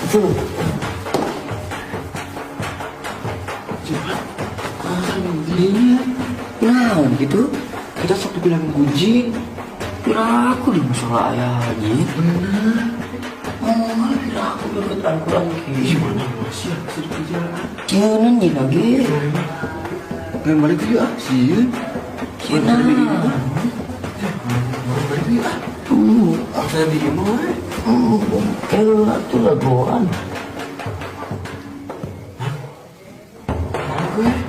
Tuh. Iya. Naon gitu? Kita sok dibilang gujing. Kira aku di musola aya haji. Bener. Oh, kira aku deket Al-Quran ki. Gimana masih ya bisa di jalan. Cieun jin lagi. Pengen balik yuk ah, sieun. Cieun. Balik yuk ah. Saya di imah we. Kela tuh lagoan. Mana gue?